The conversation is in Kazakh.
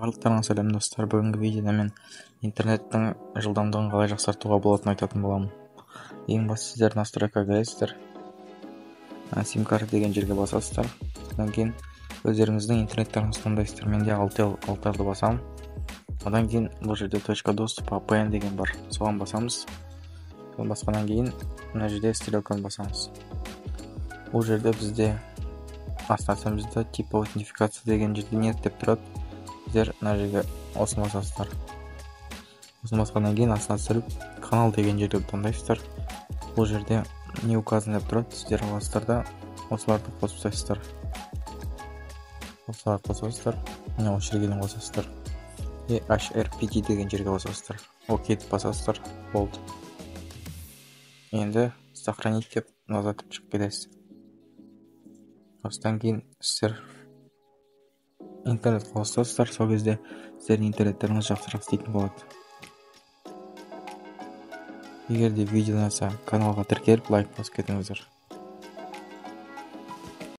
Барлықтарыңа сәлем, достар! Бүгінгі видеода мен интернеттің жылдамдығын қалай жақсартуға болатынын айтатын боламын. Ең басты, сіздер настройкаға кіресіздер, сим карта деген жерге басасыздар. Содан кейін өздеріңіздің интернеттеріңізді таңдайсыздар. Менде Алтелді басамын. Одан кейін бұл жерде «Точка доступа APN» деген бар, соған басамыз. Соны басқаннан кейін мына жерде стрелканы басамыз. Бұл жерде бізде астына түсеміз, «Тип аутентификация» деген жерде «Нет» деп тұрады. Сіздер мына жерге осыны басасыздар. Осыны басқаннан кейін астына түсіріп, «Канал» деген жерді таңдайсыздар. Бұл жерде «Не указан» деп тұрады. Сіздер аласыздар да, осыларды қосып тастайсыздар. Осыларды қосасыздар, міне, осы жерге дейін қосасыздар. И HRPD деген жерге қосасыздар. Окей деп басасыздар, болды. Енді «Сохранить» деп, «Назад» деп шығып кетесіз. Осыдан кейін сіздер интернет қосасыздар. Сол кезде сіздердің интернеттеріңіз жақсырақ істейтін болады. Егер де видео ұнаса, каналға тіркеліп, лайк басып кетіңіздер.